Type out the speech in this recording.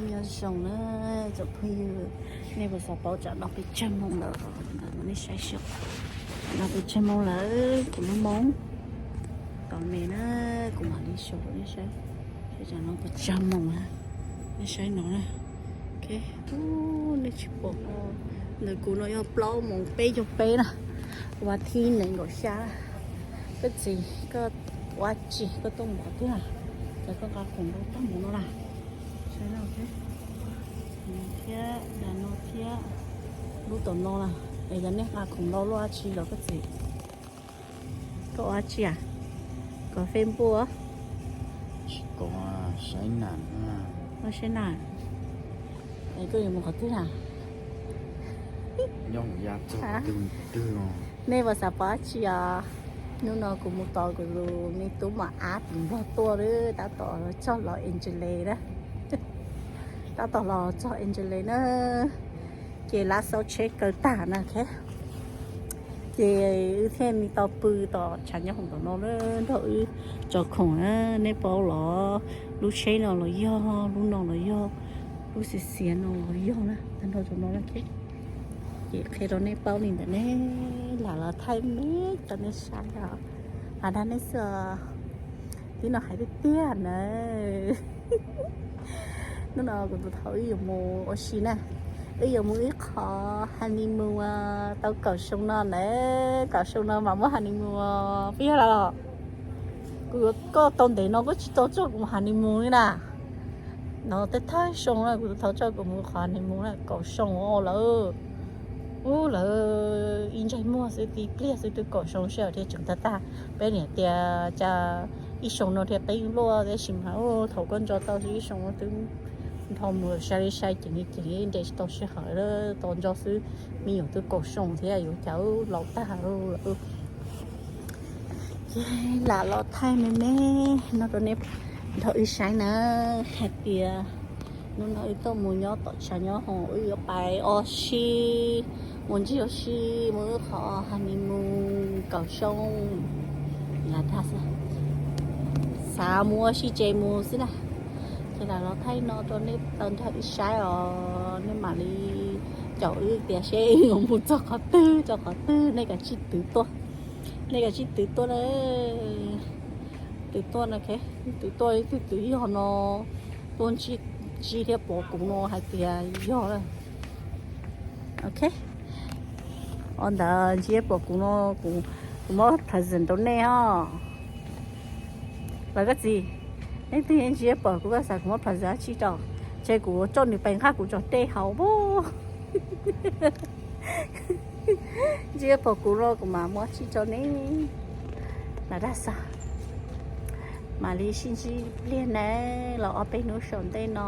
Nyob zoo na tsoom phooj ywg, nej puas xav paub tsam no peb tsawg moos lawm? Nej saib seb, tsam no peb tsawg moos lawm, kuv lub moos tom me na, kuv mam li show rau nej saib, seb tsam no puas tsawg moos na. Nej saib no na, nej tsis pom, ntawm kuv no yog plaub moos peb caug peb na, vas thib nees nkaum xya. Koj txiv, koj ua tsi koj tuaj mus qhov twg na? Ces koj nqa khoom rau tuaj mus no na. Saib no thiab, thiab no thiab, lub tom no na. Es yog nej nqa khoom rau lub ua tsi los koj txiv? Koj ua tsi a? Kov Facebook? Tsis kov, saib nas. Ua saib nas. Es koj yuav mus qhov twg na? Nyob mus ya txog qhov twg mus qhov twg no. Nej puas xav paub tsi os? Hnub no kuv mus tos kuv tus me tub mos ab tim Nplog tuaj lawm, tab tom txog Los Angeles na. Tab tom los txog Angeles na, ces lab xauv tsheb kaw tag na, ces wb thiaj li tau pw tom tshav nyob hoom tom no na, nrog wb tso khoom na. Nej paub los, lub tsheb no los yog, lub no los yog, lub xiav xiav no los yog na, tag nrho cov no na. Ces qhia rau nej paub li ntawd ne, lam los thaij me rau nej saib os. Has dag nej xwb os, tib no hais tiag tiag na. Hnub no kuv tus thaub wb yuav mus ua si na, wb yuav mus ib qho honeymoon tau kaum xyoo no na, kaum xyoo no mas muab honeymoon peb yog los. Kuv yuav koj tau ntev no koj tsis tau coj kuv mus honeymoon li na. No tej thawj xyoo na kuv tus thaub coj kuv mus qhov honeymoon na, kaum xyoo lawm. Ub, lawv ib ntsais muag xwb tib pliag xwb twb kaum xyoo sij hawm thiaj tseem tag tag. Peb niam tias cas ib xyoo no thiaj qib luaj, tab sis mas thaum koj nco tau ib xyoo no twb nrho mus sai li sai, ceev li ceev, nres tsis tau sij hawm, tau nco xwb. Me nyuam twb kaum xyoo thiab yuav cas laus tag lawm. Ces lam los thaij me me no rau nej nrog wb saib na, hais tias hnub no wb tuaj mus nyob tom tshav nyob hoom, wb yuav pais ua si, mus ncig ua si, mus wb qhov honeymoon kaum xyoo. Lam dag xwb, xav mus ua si ces mus xwb na. Ces lam los thaij no rau nej tau nrog wb saib os, nej mam li caum wb tias seb wb yuav mus txog qhov twg txog qhov twg, nej kav tsij twv tuaj. Nej kav tsij twv tuaj na, twv tuaj na, twv tuaj, twb twv yog no, tuaj ntsib thiab pom kuv no hais tias yog na. Ok, ua ntawd ntsib pom kuv no, kuv muab present rau nej os. Los koj txiv, nej twb ntsib pom kuv, koj xav kuv muab present dab tsi rau? Ces kuv coj nws pais nqa kuv cov dej haus. Ntsib pom kuv no kuv mam muab dab tsi rau nej. Lam dag xwb, mam li sib ntsib pliag na, los ob peb hnub saum ntej no.